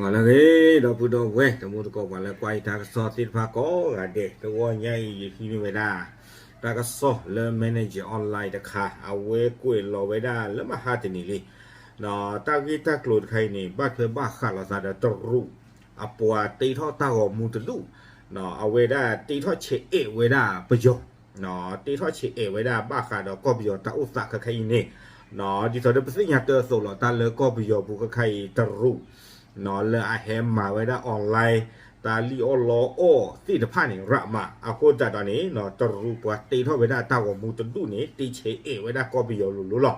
မၤလၢဂ့ၤ ဒီပုၢ်ဒီဝဲၢ် တံၤသကိးပှၤလၢကွၢ်ယတၢ်ကစီၣ်သ့ၣ်တဖၣ်ကိးဂၤဒဲး, တဂီၤညါအံၤ ယဟံးန့ၢ်ဝဲဒၣ် တၢ်ကစီၣ်လၢ Manager Online တခါ အဝဲကွဲးလီၤဝဲဒၣ်လၢမဟါတနံၤလံ. တၢ်ဂ့ၢ်တၢ်ကျိၤတခါအံၤန့ၣ် ဘၣ်ထွဲဘၣ်ဃးလိာ်သးဒီးတရူး အပှၤတ့ထီၣ်တၢ်ဂီၤမူတဒူၣ်, အဝဲဒၣ်တ့ထီၣ်ဆဲးအဲးဝဲဒၣ်ပယီၤ, တ့ထီၣ်ဆဲးအဲးဝဲဒၣ်ဘၣ်ဃးဒီးကီၢ်ပယီၤတၢ်အိၣ်သးခဲခါအံၤန့ၣ်, ဒ်သိးဒီးပသ့ၣ်ညါတၢ်အသိးလီၤ တၢ်လၢကီၢ်ပယီၤပူၤခဲခါအံၤ တရူး လၢအဟဲမၤဝဲဒၣ် online တၢ်လံၣ်အီၣ်လီအီၣ်သ့ၣ်တဖၣ်န့ၣ် ရးမး အဃိသတးဒီးန့ၣ် တရူးပှၤတ့ထီၣ်ဝဲဒၣ်တၢ်ဂီၤမူတဒူၣ်န့ၣ် တ့ဆဲးအဲးဝဲဒၣ်ကီၢ်ပယီၤလိၤလိၤလီၤ.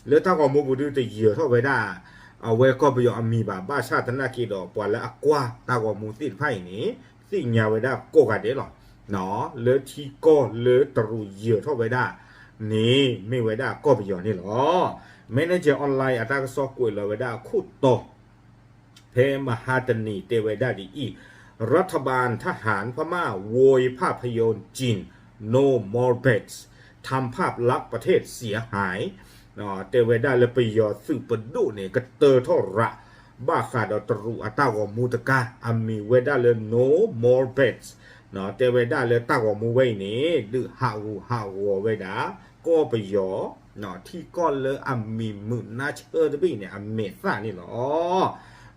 လၢတၢ်ဂီၤမူပူၤဒုးတယၢၤထီၣ်ဝဲဒၣ် အဝဲကီၢ်ပယီၤအမံၤဘၣ်, ဘၣ်ဆၣ်သနာ်က့ဒီး ပှၤလၢအကွၢ်တၢ်ဂီၤမူသ့ၣ်တဖၣ်အံၤန့ၣ် သ့ၣ်ညါဝဲဒၣ်ကိးဂၤဒဲးလီၤ. လၢထံကီၢ်လၢတရူးယၢၤထီၣ်ဝဲဒၣ်န့ၣ် မ့ၢ်ဝဲဒၣ်ကီၢ်ပယီၤန့ၣ်လီၤ. Manager Online အတၢ်ကစီၣ်ကွဲးလီၤဝဲဒၣ်အခိၣ်တီ ဖဲမဟါတနံၤတဲဝဲဒၣ်ဒ်အံၤ, รัฐบาลทหารพม่าโวยภาพยนตร์จีน No More Bets ทำภาพลักษณ์ประเทศเสียหาย တဲဝဲဒၣ်လၢပယီၤသုးပဒိၣ်န့ၣ် ကတၢၢ်ထီၣ်ရး ဘၣ်ဃးဒီးတရူးအတၢ်ဂီၤမူတခါ အမံၤဝဲဒၣ်လၢ No More Bets တဲဝဲဒၣ်လၢတၢ်ဂီၤမူဝဲအံၤန့ၣ် ဒုးဟးဂူာ်ဟးဂီၤဝဲဒၣ် ကီၢ်ပယီၤ ထံကီၢ်လၢအမံၤမုာ်နါဆၢတဘ့ၣ်န့ၣ် အမဲာ်သၣ်န့ၣ်လီၤ.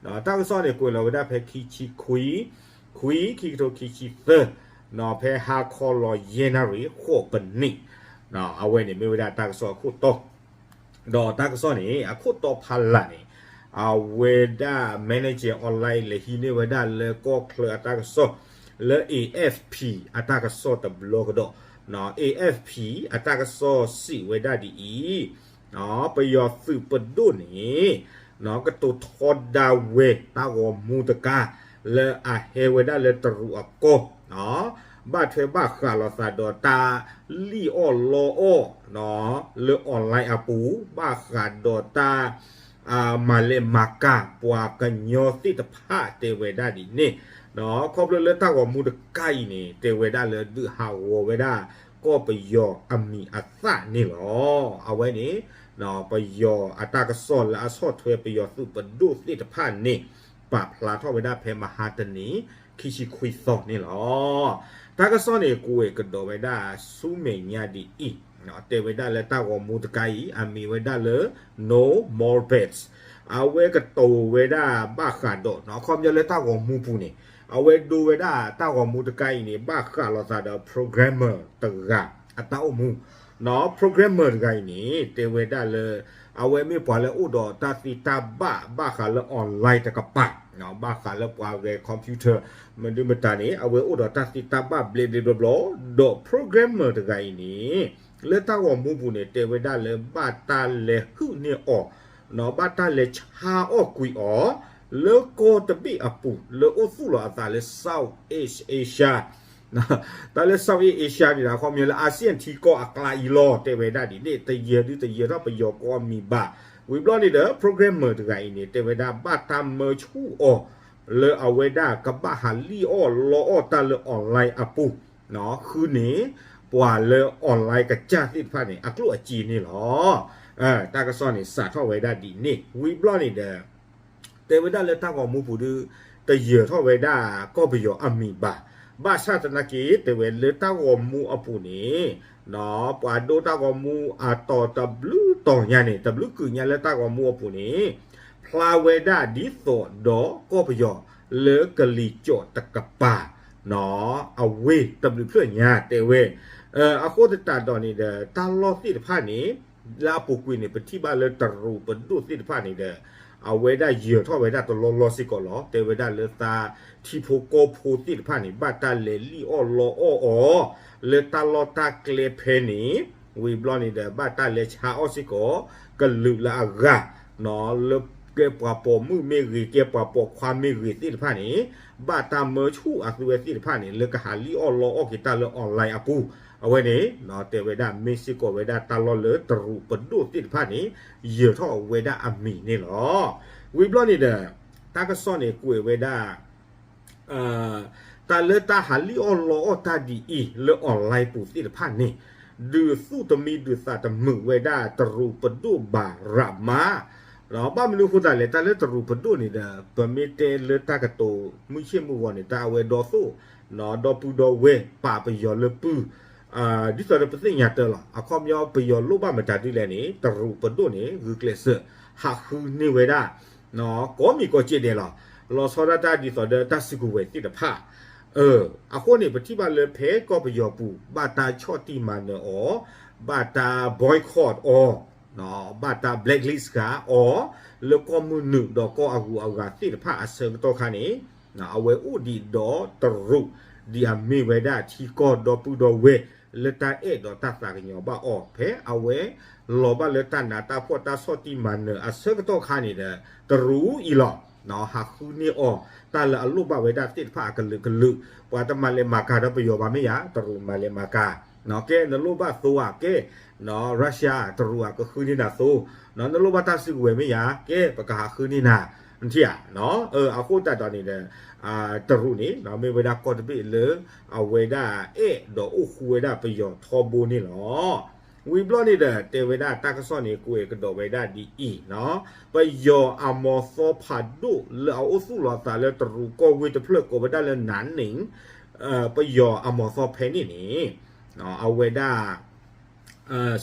တၢ်ကစီၣ်န့ၣ် ကွဲးလီၤဝဲဒၣ်ဖဲခံဆံခွံ ခွံ ခံကထိခံဆံသၢ ဖဲဟါခီလီၤယဲၢ်နၣ်ရံၣ် ဃိးပနံး, အဝဲန့ၣ်မ့ၢ်ဝဲဒၣ်တၢ်ကစီၣ်အခိၣ်တီ ဒီးတၢ်ကစီၣ်န့ၣ် အခိၣ်တီဖးလၢ်န့ၣ် အဝဲဒၣ် Manager Online လဲၤဟံးန့ၢ်ဝဲဒၣ်လၢကီၢ်ချၢအတၢ်ကစီၣ် လၢ A F P အတၢ်ကစီၣ်တဘျီကဒီး, A F P အတၢ်ကစီၣ်စံးဝဲဒၣ်ဒ်အံၤ, ပယီၤသုးပဒိၣ်န့ၣ် ကတိၤထီဒါဝဲတၢ်ဂီၤမူတခါ လၢအဟဲဝဲဒၣ်လၢတရူးအကီၢ် ဘၣ်ထွဲဘၣ်ဃးလိာ်သးဒီးတၢ်လံၣ်အီၣ်လီအီၣ် လၢ online အပူၤ ဘၣ်ဃးဒီးတၢ် မၤလဲၤမၤကၤပှၤကညီသ့ၣ်တဖၣ်တဲဝဲဒၣ်ဒ်န့ၣ်, ခီဖျိလၢတၢ်ဂီၤမူတခါအံၤန့ၣ် တဲဝဲဒၣ်လၢဒုးဟးဂီၤဝဲဒၣ် ကီၢ်ပယီၤအမံၤအသၣ်န့ၣ်လီၤ. အဝဲန့ၣ် ပယီၤအတၢ်ကစီၣ်လၢအဆီၣ်ထွဲပယီၤသုးပဒိၣ်သ့ၣ်တဖၣ်န့ၣ် ပာ်ဖျါထီၣ်ဝဲဒၣ်ဖဲမဟါတနံၤ ခံဆံခွံသီန့ၣ်လီၤ. တၢ်ကစီၣ်န့ၣ် ကွဲးကဒီးဝဲဒၣ်ဆူမဲာ်ညါဒ်အံၤ, တဲဝဲဒၣ်လၢတၢ်ဂီၤမူတခါအံၤ အမံၤဝဲဒၣ်လၢ No More Bets အဝဲကတိၤဝဲဒၣ်ဘၣ်ဃးဒီး အခီပညီလၢတၢ်ဂီၤမူပူၤန့ၣ် အဝဲဒိဝဲဒၣ်တၢ်ဂီၤမူတခါအံၤန့ၣ် ဘၣ်ဃးလိာ်သးဒီး programmer တဂၤ အတၢ်အိၣ်မူ programmer တဂၤအံၤန့ၣ် တဲဝဲဒၣ်လၢ အဝဲမ့ၢ်ပှၤလၢအိၣ်ဒီးတၢ်သ့တၢ်ဘၣ် ဘၣ်ဃးလၢ online တကပၤ, ဘၣ်ဃးလၢပှၤဂဲၤ computer မနုၤမတၤန့ၣ် အဝဲအိၣ်ဒီးတၢ်သ့တၢ်ဘၣ်ဘျဲးဘျဲးဘျီဘျီ, ဒီး programmer တဂၤအံၤန့ၣ် လၢတၢ်ဂီၤမူပူၤန့ၣ် တဲဝဲဒၣ်လၢဘၣ်တၢ်လဲၤဟုၣ်န့ၢ်အီၤ, ဘၣ်တၢ်လဲၤဆါအီၣ်ကွံာ်အီၤ လၢကီၢ်တဘ့ၣ်အပူၤ လၢအိၣ်သူၣ်လီၤအသးလၢ Southeast Asia တၢ်လၢ Southeast Asia န့ၣ်ဒီး အခီပညီလၢ ASEAN ထံကီၢ်အကျါအံၤလီၤ တဲဝဲဒၣ်ဒ်န့ၣ် တယၢၤဒုတယၢၤထီၣ်ပယီၤကိးမံၤဘၣ်. ဝံၤဘျီန့ၣ်ဒီး programmer တဂၤအံၤန့ၣ် တဲဝဲဒၣ်ဘၣ်တၢ်မၢဆူၣ်အီၤ လၢအဝဲဒၣ်ကဘၣ်ဟးလံၣ်အီၣ်လီအီၣ်တၢ်လၢ online အပူၤ ဃုန့ၢ် ပှၤလၢ online ကစၢ်သ့ၣ်တဖၣ်န့ၣ် အကျိၣ်အစ့န့ၣ်လီၤ. တၢ်ကစီၣ်န့ၣ် စးထီၣ်ဝဲဒၣ်ဒ်န့ၣ် ဝံၤဘျီန့ၣ်ဒီး တဲဝဲဒၣ်လၢတၢ်ဂီၤမူပူၤဒု တယၢၤထီၣ်ဝဲဒၣ်ကီၢ်ပယီၤအမံၤဘၣ်. ဘၣ်ဆၣ်သနာ်က့ တဲဝဲလၢတၢ်ဂီၤမူအပူၤန့ၣ် ပှၤဒိတၢ်ဂီၤမူအတီၤတဘျုးတီၤညါန့ၣ် တဘျုးကုာ်ညါလၢတၢ်ဂီၤမူအပူၤန့ၣ် ဖျါဝဲဒၣ်ဒ်သိးဒီးကီၢ်ပယီၤလၢကလံၤစိးတကပၤ အဝ့ၢ်တဘျုးဖျၢၣ်ညါတဲဝဲ. အဃိသတးဒီးန့ၣ်ဒီး တၢ်လီၢ်သ့ၣ်တဖၣ်န့ၣ် လၢအပူၤကွံာ်န့ၣ် ပထံၣ်ဘၣ်လၢတရူးပဒိၣ်သ့ၣ်တဖၣ်န့ၣ်ဒီး အဝဲဒၣ်ယၢၤထီၣ်ဝဲဒၣ်တလီၢ်လီၢ်စ့ၢ်ကီးလီၤ. တဲဝဲဒၣ်လၢသးထံဖိကီၢ်ဖိသ့ၣ်တဖၣ်န့ၣ် ဘၣ်တၢ်လဲၤလံၣ်အီၣ်လီအီၣ်အီၤ လၢတၢ်လီၢ်တၢ်ကျဲဖဲန့ၣ် ဝံၤဘျီန့ၣ်ဒီး ဘၣ်တၢ်လဲၤဆါအီၣ်စ့ၢ်ကီး ကလုာ်လၢအဂၤ လၢကဲပှၤပိာ်မုၣ်မ့ၢ်ဂ့ၤ ကဲပှၤပိာ်ခွါမ့ၢ်ဂ့ၤသ့ၣ်တဖၣ်န့ၣ် ဘၣ်တၢ်မၢဆူၣ်အသုဝဲသ့ၣ်တဖၣ်န့ၣ် လၢကဟးလံၣ်အီၣ်လီအီၣ်က့ၤတၢ်လၢ online အပူၤ အဝဲန့ၣ် တဲဝဲဒၣ်မ့ၢ်စ့ၢ်ကီးဝဲဒၣ်တၢ်လီၢ်လၢတရူးပဒိၣ်သ့ၣ်တဖၣ်န့ၣ် ယၢၤထီၣ်ဝဲဒၣ်အမံၤန့ၣ်လီၤ. ဝံၤဘျီန့ၣ်ဒီး တၢ်ကစီၣ်န့ၣ်ကွဲးဝဲဒၣ် တၢ်လၢတၢ်ဟးလံၣ်အီၣ်လီအီၣ်တၢ်ဒ်အံၤလၢ online ပူၤသ့ၣ်တဖၣ်န့ၣ် ဒုးသူၣ်တမံဒုးသးတမုာ်ဝဲဒၣ်တရူးပဒိၣ်ဘၣ်ရးမး ဘၣ်မနုၤအဃိသတးလဲၣ်, တၢ်လၢတရူးပဒိၣ်န့ၣ်ဒီး ပမ့ၢ်တဲလၢတၢ်ကတိၤမုၢ်ဆ့ၣ်မုၢ်ဂီၤန့ၣ် တၢ်အဝဲဒီသိၣ် ဒီပုၢ်ဒီဝဲၢ်ပာ်ပယီၤလၢပုၢ်, ဒ်သိးဒီးပသ့ၣ်ညါတၢ်လီၤ. အခီပညီပယီၤလိၣ်ဘၣ်မတၤဒ်လဲၣ်န့ၣ် တရူးပဒိၣ်န့ၣ် ဂုာ်ကျဲးစၢး ဟးဃုန့ၢ်ဝဲဒၣ် ကိးမံၤကိးကဲးဒဲးလီၤ. လီၤဆီဒၣ်တၢ်ဒ်သိးဒီးတၢ်စုကဝဲၤသ့ၣ်တဖၣ် အဃိန့ၣ် ပထံၣ်ဘၣ်လၢဖဲကီၢ်ပယီၤပူၤ ဘၣ်တၢ်ဆီၣ်တံၢ်မၤနၢၤအီၤ, ဘၣ်တၢ် boycott အီၤ, ဘၣ်တၢ် blacklist ဃာ်အီၤ လၢကီၢ်မုၢ်နုာ်ဒီးကီၢ်အဂုၤအဂၤသ့ၣ်တဖၣ်အဆၢကတီၢ်ခါန့ၣ်, အဝဲအိၣ်ဒံးဒီးတရူး ဒ်အမ့ၢ်ဝဲဒၣ်ထံကီၢ်ဒီပုၢ်ဒီဝဲၢ် လၢတၢ်အဲၣ်ဒီးတၢ်သးကညီၤဘၣ်အီၤ ဖဲအဝဲလီၤဘၣ်လၢတၢ်နးတၢ်ဖှီၣ်တၢ်ဆီၣ်တံၢ်မၤနၢၤအဆၢကတီၢ်ခါန့ၣ်ဒီး တရူးအံၤလီၤ. ဟးဃုန့ၢ်အီၤ တၢ်လၢအလိၣ်ဘၣ်ဝဲဒၣ်သ့ၣ်တဖၣ်အကလုာ်ကလုာ်, ပှၤတမၤလဲၤမၤကၤဒီးပယီၤဘၣ်မ့ၢ်ယၤ တရူးမၤလဲၤမၤကၤ, ကဲနလိၣ်ဘၣ်သိဧါ ကဲ Russia တရူးအကဃုန့ၢ်နၤသိ, နလိၣ်ဘၣ်တၢ်စုကဝဲၤမ့၁ၢ်ယၤ ကဲပကဟးဃုန့ၢ်နၤ, နထံၣ်ဧါ, အဃိသတးဒီးန့ၣ်ဒီး တရူးန့ၣ် မ့ၢ်ဝဲဒၣ်ကီၢ်တဘ့ၣ်လၢ အဝဲဒၣ်အဲၣ်ဒီးအိၣ်ဃူဝဲဒၣ်ပယီၤထီဘိန့ၣ်လီၤ. ဝံၤဘျီန့ၣ်ဒီး တဲဝဲဒၣ်တၢ်ကစီၣ်န့ၣ် ကွဲးကဒီးဝဲဒၣ်ဒ်အံၤ, ပယီၤအမီၤသီဖးဒိၣ်လၢအအိၣ်သူၣ်လီၤသးလၢတရူးကီၢ်ဝ့ၢ်တဖျၢၣ်ကိးဝဲဒၣ်လၢ နါနံၣ်, ပယီၤအမီၤသီဖဲန့ၣ်န့ၣ် အဝဲဒၣ်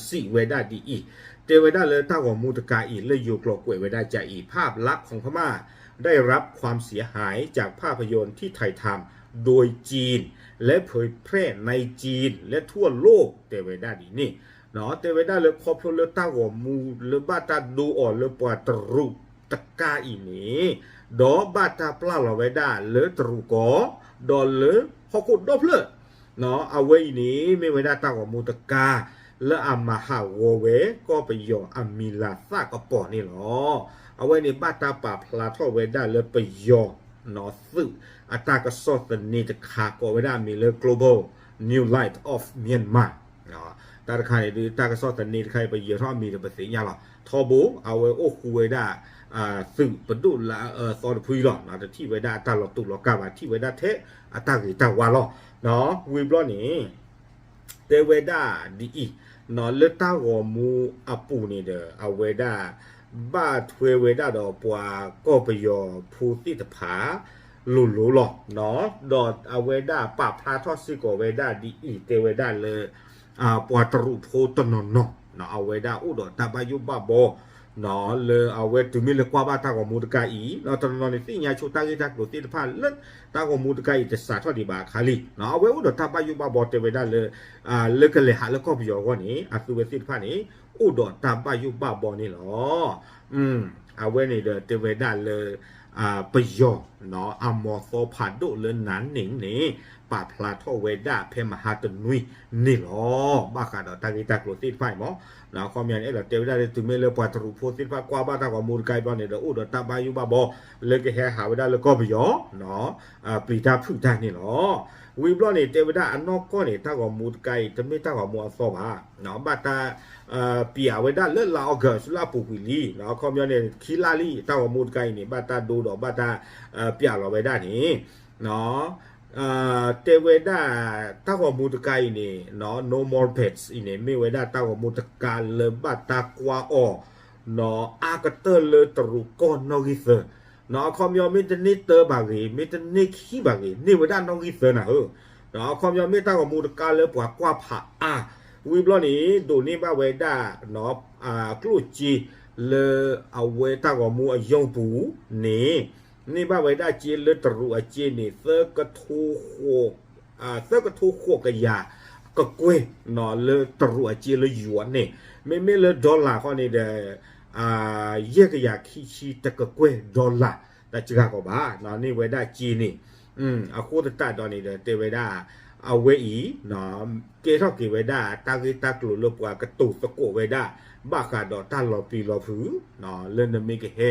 စံးဝဲဒၣ်ဒ်အံၤ, တဲဝဲဒၣ်လၢတၢ်ဂီၤမူတခါအံၤ လၢယိၤကျိာ်ကွဲးဝဲဒၣ်ဒ်အံၤ, ภาพลักษณ์ของพม่าได้รับความเสียหายจากภาพยนตร์ที่ถ่ายทำโดยจีน และเผยแพร่ในจีน และทั่วโลก တဲဝဲဒၣ်ဒ်န့ၣ်, တဲဝဲဒၣ်လၢခီဖျိလၢတၢ်ဂီၤမူလၢဘၣ်တၢ်ဒိအီၤလၢပှၤတရူးတကါအံၤန့ၣ်, ဒီးဘၣ်တၢ်ပျၢ်လီၤဝဲဒၣ်လၢတရူးကီၢ်, ဒီးလၢဟီၣ်ခိၣ်ဒီဖျၢၣ် အဝဲအံၤန့ၣ် မ့ၢ်ဝဲဒၣ်တၢ်ဂီၤမူတခါ လၢအမၤဟးဂီၤဝဲကီၢ်ပယီၤအမံၤလၤသၣ်ကပီၤန့ၣ်လီၤ. အဝဲန့ၣ်ဘၣ်တၢ်ပာ်ဖျါထီၣ်ဝဲဒၣ်လၢပယီၤသုးအတၢ်ကစီၣ်သန့တခါ ကိးဝဲဒၣ်အမံၤလၢ Global New Light of Myanmar တၢ်တခါန့ၣ်ဒုး တၢ်ကစီၣ်သန့တခါအံၤ ပယီၤထီၣ်အမံၤဒီးပသ့ၣ်ညါလီၤ. ထီဘိ အဝဲအိၣ်ဃူဝဲဒၣ် သုးပဒိၣ်လၢအသီတဖုလီၤ. တထံၣ်ဝဲဒၣ်အတၢ်လီၤတူာ်လီၤကာ်ဘၣ်, ထံၣ်ဝဲဒၣ်ထဲအတၢ်ဂ့ၤတၢ်ဝါလီၤ. ဝံၤဘျီန့ၣ် တဲဝဲဒၣ်ဒ်အံၤ, လၢတၢ်ဂီၤမူအပူၤန့ၣ်ဒီး အဝဲဒၣ် ဘၣ်ထွဲဝဲဒၣ်ဒီးပှၤကီၢ်ပယီၤဖိသ့ၣ်တဖၣ် လိၤလိၤလီၤ. ဒီးအဝဲဒၣ်ပာ်ဖျါထီၣ်စ့ၢ်ကီးဝဲဒၣ်ဒ်အံၤ တဲဝဲဒၣ်လၢ ပှၤတရူးဖိတနီၤနီၤ အဝဲဒၣ်အိၣ်ဒီးတၢ်ဘၣ်ယိၣ်ဘၣ်ဘီ လၢအဝဲတုၤမ့ၢ်လၢကွၢ်ဘၣ်တၢ်ဂီၤမူတခါအံၤ တနီၤနီၤန့ၣ် သ့ၣ်ညါဆိတၢ်ဂ့ၢ်တၢ်ကျိၤသ့ၣ်တဖၣ်လၢတၢ်ဂီၤမူတခါအံၤ တစးထီၣ်ဒံးဘၣ်အခါလံ. အဝဲအိၣ်ဒီးတၢ်ဘၣ်ယိၣ်ဘၣ်ဘီ တဲဝဲဒၣ်လၢ လၢကလဲၤဟးလၢကီၢ်ပယီၤအဂီၢ်န့ၣ် အသုဝဲသ့ၣ်တဖၣ်န့ၣ် အိၣ်ဒီးတၢ်ဘၣ်ယိၣ်ဘၣ်ဘီန့ၣ်လီၤ. အဝဲန့ၣ်ဒီးတဲဝဲဒၣ်လၢ ပယီၤ အမီၤသီဖးဒိၣ်လၢနါနံၣ်န့ၣ် ပာ်ဖျါထီၣ်ဝဲဒၣ်ဖဲမဟါတနွံန့ၣ်လီၤ. ဘၣ်ဃးဒီးတၢ်ဂ့ၢ်တၢ်ကျိၤသ့ၣ်တဖၣ်အံၤမး အခီပညီန့ၣ် အဲၣ်ဒိးတဲဝဲဒၣ်လၢ တုၤမ့ၢ်လၢပှၤတရူးဖိသ့ၣ်တဖၣ်ကွၢ်ဘၣ်တၢ်ဂီၤမူတခါအံၤဘျီန့ၣ်ဒီး အိၣ်ဒီးတၢ်ဘၣ်ယိၣ်ဘၣ်ဘီ လၢကဟဲဟးဝဲဒၣ်လၢကီၢ်ပယီၤ ပျံၤတၢ်ဖုးတၢ်န့ၣ်လီၤ. ဝံၤဘျီန့ၣ် တဲဝဲဒၣ်အနီၢ်ကီၢ်န့ၣ် တၢ်ဂီၤမူတခါအံၤ တမ့ၢ်တၢ်ဂီၤမူအသီဘၣ်. ဘၣ်တၢ် ပျးဝဲဒၣ်လၢလါ August လၢအပူၤကွံာ်လံ. အခီပညီန့ၣ် ခံလါလံ တၢ်ဂီၤမူတခါအံၤန့ၣ် ဘၣ်တၢ်ဒိဒီးဘၣ်တၢ် ပျးလီၤဝဲဒၣ်န့ၣ် တဲဝဲဒၣ် တၢ်ဂီၤမူတခါအံၤန့ၣ် No More Pets အံၤန့ၣ် မ့ၢ်ဝဲဒၣ်တၢ်ဂီၤမူတခါလၢဘၣ်တၢ်ကွၢ်အီၤ အါကတၢၢ်လၢတရူးကီၢ်နီၣ်ဂံၢ်သၢ အခီပညီ မ့ၢ်တန့ၢ်တၢဘၣ်ဂ့ၤ မ့ၢ်တန့ၢ်ခံဘၣ်ဂ့ၤ န့ၢ်ဝဲဒၣ်နီၣ်ဂံၢ်သၢနၤဧၢ. အခီပညီ မ့ၢ်တၢ်ဂီၤမူတခါလၢပှၤကွၢ်ဖးအါ, ဝံၤဘျီန့ၣ် ဒိးန့ၢ်ဘၣ်ဝဲဒၣ် ကျိၣ်စ့လၢအဝဲတၢ်ဂီၤမူအယိာ်ပူၤန့ၣ် န့ၢ်ဘၣ်ဝဲဒၣ်စ့လၢတရူးအစ့န့ၣ် သၢကထိဃိးကယၤကကွဲၢ် လၢတရူးအစ့လၢယွၤန့ၣ်, မ့မ့ၢ်လၢ dollar ဃီန့ၣ်ဒီး ယဲၢ်ကယၤခံဆံတကကွဲၢ် dollar တစှၤကီးဘၣ် န့ၢ်ဝဲဒၣ်စ့န့ၣ်, အဃိသတးဒီးန့ၣ်ဒီး တဲဝဲဒၣ် အဝဲအံၤ ကဲထီၣ်က့ၤဝဲဒၣ် တၢ်ဂ့ၢ်တၢ်ကျိၤလၢပှၤကတိၤသကိးဝဲဒၣ် ဘၣ်ဃးဒီးတၢ်လီၤပျံၤလီၤဖုး လၢနမ့ၢ်ကဟဲ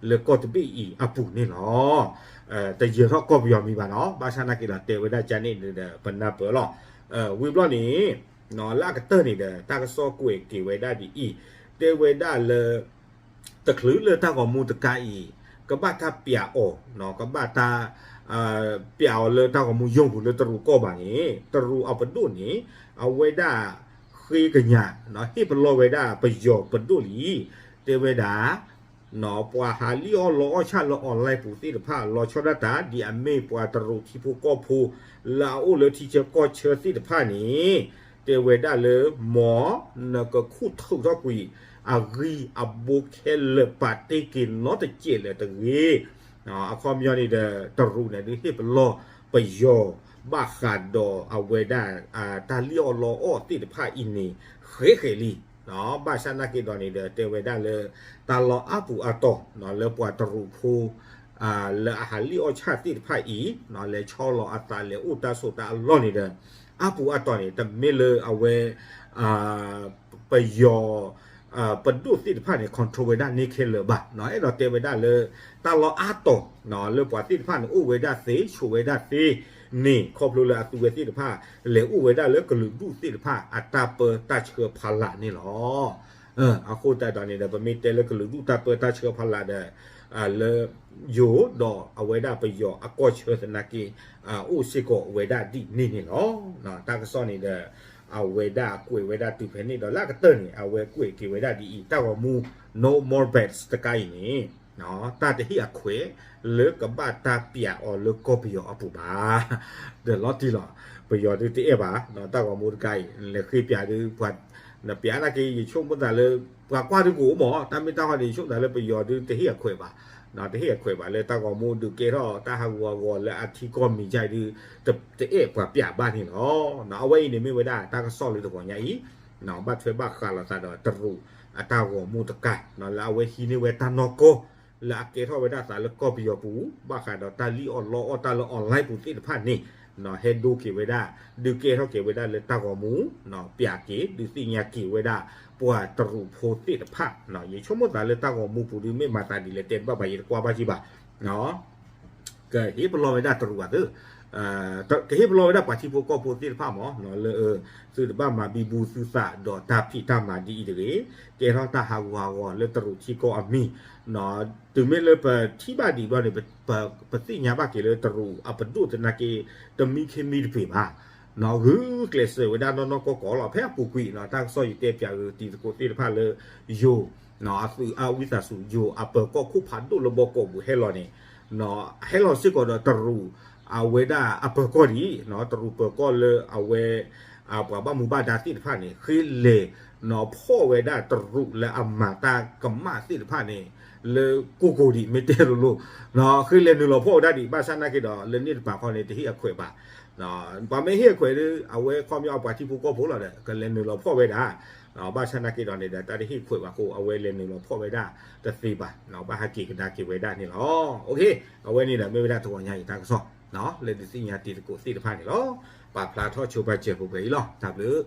လၢကီၢ်တဘ့ၣ်အံၤအပူၤန့ၣ်လီၤ. တယၢၤထီၣ်ကီၢ်ပယီၤမံၤဘၣ်နီၤ, ဘၣ်ဆၣ်နာ်က့ဒီး တဲဝဲဒၣ်ကန့ၣ်ဒီး ပနၢ်ပၢၢ်လီၤ. ဝံၤဘျီန့ၣ် လၢအကတၢၢ်န့ၣ်ဒီး တၢ်ကစီၣ်ကွဲးက့ၤဝဲဒၣ်ဒ်အံၤ, တဲဝဲဒၣ်လၢ တချုးလၢတၢ်ဂီၤမူတခါအံၤ ကဘၣ်တၢ်ပျးအီၤ, ကဘၣ်တၢ် ပျးအီၤလၢတၢ်ဂီၤမူယိာ်ပူၤလၢတရူးကီၢ်ဘၣ်န့ၣ် တရူးအပဒိၣ်န့ၣ် အဝဲဒၣ်ဃ့ကညး ဟ့ၣ်ပလီၢ်ဝဲဒၣ်ပယီၤပဒိၣ်လံ, တဲဝဲဒၣ် ပှၤဟးလံၣ်အီၣ်လီအီၣ်ဆၣ်လၢ online ပူၤသ့ၣ်တဖၣ် လီၤဆီဒၣ်တၢ် ဒ်အမ့ၢ်ပှၤတရူးထံဖိကီၢ်ဖိ လၢအအိၣ်လၢထံဆၢကီၢ်ဆၢသ့ၣ်တဖၣ်န့ၣ် တဲဝဲဒၣ်လၢ မ်နကခူၣ်ထုးထီၣ်ကွံာ် အဂံၢ်အဘါခဲလၢာ် ပာ်တ့ၢ်က့ၤနီတစဲးလၢၤတဂ့ၤ. အခီပညီန့ၣ်ဒီး တရူးန့ၣ်ဒုးဟ့ၣ်ပလီၢ်ပယီၤ ဘၣ်ဃးဒီးအဝဲဒၣ် တၢ်လံၣ်အီၣ်လီအီၣ်သ့ၣ်တဖၣ်အံၤန့ၣ် ဃဲးဃဲးလံ. ဘၣ်ဆၣ်နာ်က့ဒီးန့ၣ်ဒီး တဲဝဲဒၣ်လၢ တၢ်လီၢ်အါပူၤအါတီၤ လၢပှၤတရူးဖိ လၢအဟးလံၣ်အီၣ်ဆၣ်သ့ၣ်တဖၣ်အံၤ လဲၤဆီလီၤအသး လဲၤအိၣ်တၢ်ဆိးတၢ်အလီၢ်န့ၣ်ဒီး အါပူၤအါတီၤန့ၣ် တမ့ၢ်လၢအဝဲ ပယီၤ ပဒိၣ်သ့ၣ်တဖၣ်န့ၣ် control ဝဲဒၣ်န့ၢ်ခဲလၢာ်ဘၣ်. အဲၣ်ဒိးတဲဝဲဒၣ်လၢ တၢ်လီၢ်အါတီၤ လၢပှၤသ့ၣ်တဖၣ်န့ၣ် အိၣ်ဝဲဒၣ်သ့ ဆိးဝဲဒၣ်သ့န့ၣ် ခီဖျိလၢအသုဝဲသ့ၣ်တဖၣ် လဲၤအိၣ်ဝဲဒၣ်လၢကလုာ်ဒူၣ်သ့ၣ်တဖၣ် အတၢ်ပၢတၢ်ဆှၢဖီလာ်န့ၣ်လီၤ. အဃိသတးဒီးန့ၣ်ဒီး ပမ့ၢ်တဲလၢကလုာ်ဒူၣ်တၢ်ပၢတၢ်ဆှၢဖီလာ်ဒီး လၢယိၤဒီးအဝဲဒၣ်ပယီၤအကီၢ်ဆၢသနာ်က့ အိၣ်စ့ၢ်ကီးဝဲဒၣ်ဒ်န့ၣ်န့ၣ်လီၤ. တၢ်ကစီၣ်န့ၣ်ဒီး အဝဲဒၣ်ကွဲးဝဲဒၣ်တုၤဖဲန့ၣ်ဒီး လၢအကတၢၢ်န့ၣ် အဝဲကွဲးက့ၤဝဲဒၣ်ဒ်အံၤ တၢ်ဂီၤမူ No More Bets တကါအံၤန့ၣ် တၢ်တဟ့ၣ်အခွဲး လၢကဘၣ်တၢ်ပျးအီၤလၢကီၢ်ပယီၤအပူၤဘၣ်. ဒီးလီၤတံၢ်လီၤ ပယီၤဒုးတအဲၣ်ဘၣ် တၢ်ဂီၤမူတကါအံၤ လဲၤဃ့ပျးဒုး ပှၤ နပျးနာ်က့ ယဆိကမိၣ်သးလၢ ပှၤကွၢ်ဒုးကအိၣ်မး တၢ်မ့ၢ်တၢ်ဟီန့ၣ် ယဆိကမိၣ်သးလၢပယီၤဒုးတဟ့ၣ်အခွဲးဘၣ် တဟ့ၣ်အခွဲးဘၣ်လၢတၢ်ဂီၤမူဒုးကဲထီၣ်တၢ်ဟးဂူာ်ဟးဂီၤလၢအထံကီၢ်မံၤကၠဲဒုး တအဲၣ်ပှၤပျးဘၣ်န့ၣ်လီၤ. အဝဲအံၤန့ၣ်မ့ၢ်ဝဲဒၣ်တၢ်ကစီၣ်လၢတဂီၤညါအံၤ ဘၣ်ထွဲဘၣ်ဃးလိာ်သးဒီးတရူးအတၢ်ဂီၤမူတကါ လၢအဝဲဟံးန့ၢ်ဝဲတၢ်နီၢ်ကီၢ် လၢအကဲထီၣ်ဝဲဒၣ်သးလၢကီၢ်ပယီၤပူၤ ဘၣ်ဃးဒီးတၢ်လံၣ်အီၣ်လီအီၣ်တၢ်လၢ online ပူၤသ့ၣ်တဖၣ်န့ၣ် ဟဲဒိက့ၤဝဲဒၣ် ဒုးကဲထီၣ်က့ၤဝဲဒၣ်လၢတၢ်ဂီၤမူ ပျးက့ၤ ဒုးသ့ၣ်ညါက့ၤဝဲဒၣ် ပှၤတရူးဖိသ့ၣ်တဖၣ် ယဆိကမိၣ်သးလၢတၢ်ဂီၤမူပူၤဒုးမ့ၢ်မၤသးဒ်လဲၣ်တဲတဘၣ်ဘၣ် ယတကွၢ်ဘၣ်ကံဘၣ် ကဟ့ၣ်ပလီၢ်ဝဲဒၣ်တရူးဘၣ်သ့ ကဟ့ၣ်ပလီၢ်ဝဲဒၣ်ပှၤထံဖိကီၢ်ဖိသ့ၣ်တဖၣ်မး လၢ သုတဘၣ်မၤဘံဘူသုသးဒီးတၢ်ဖံးတၢ်မၤဒ်အံၤတဂ့ၤ, ကဲထီၣ်တၢ်ဟးဂူာ်ဟးဂီၤလၢတရူးထံကီၢ်အမံၤ, တုၤမ့ၢ်လၢပထံၣ်ဘၣ်ဒံးဘျီန့ၣ် ပသ့ၣ်ညါဘၣ်က့ၤလၢတရူးအပဒိၣ်သနာ်က့ တမံခ့မံတပ့ၤဘၣ်, ဂုာ်ကျဲးစၢးဝဲဒၣ်နီၢ်နီၢ်ကီၢ်ကီၢ်လီၤ. ဖဲအပူၤကွံာ် တၢ်ကစီၣ်ယတဲပၠးဂ့ၤတံၤသကိးသ့ၣ်တဖၣ်လၢ ယိၤ အသုးအဝံသးစူၤ ယိၤအပၢၤကီၢ်ခိၣ်ဖးဒိၣ်လၢဘီကီးပူၤဟဲလီၤန့ၣ်, ဟဲလီၤစ့ၢ်ကီးဒီးတရူး အဝဲဒၣ်အပၢၤကီၢ်ဒံး, တရူးပၢၤကီၢ်လၢအဝဲ ပှၤဘၣ်မူဘၣ်ဒါသ့ၣ်တဖၣ်န့ၣ် ဃ့လဲၤနီၤဖီၣ်ဝဲဒၣ်တရူးလၢအမၤတၢ်ကမၣ်သ့ၣ်တဖၣ်န့ၣ် လၢကိၢ်ကိၢ်ဒံး မ့ၢ်တဲလိၤလိၤ, ဃ့လဲၤနုာ်လီၤဖီၣ်ဝဲဒၣ်ဒံး ဘၣ်ဆၣ်နာ်က့ဒီး လၢန့ၣ်တပၤဃီန့ၣ် တဟ့ၣ်အခွဲးဘၣ်. ပှၤမ့ၢ်ဟ့ၣ်အခွဲးဒီး အဝဲခီပညီအပှၤထံဖိကီၢ်ဖိလီၤဒီး ကလဲၤနုာ်လီၤဖီၣ်ဝဲဒၣ်, ဘၣ်ဆၣ်နာ်က့ဒီးန့ၣ်ဒီး တၢ်တဟ့ၣ်ခွဲးဘၣ်အဃိ အဝဲလဲၤနုာ်လီၤဖီၣ်ဝဲဒၣ်တသ့ဘၣ်, ဘၣ်ဟးက့ၤကဒါက့ၤဝဲဒၣ်န့ၣ်လီၤ. အဝဲန့ၣ်ဒီးမ့ၢ်ဝဲဒၣ်တဂီၤညါအံၤတၢ်ကစီၣ် လၢဒုးသ့ၣ်ညါတံၤသကိးသ့ၣ်တဖၣ်န့ၣ်လီၤ. ပာ်ဖျါထီၣ်ဆိပာ်စၢၤပှဲၤပှဲၤအံၤလီၤ. တၢ်ဘျုး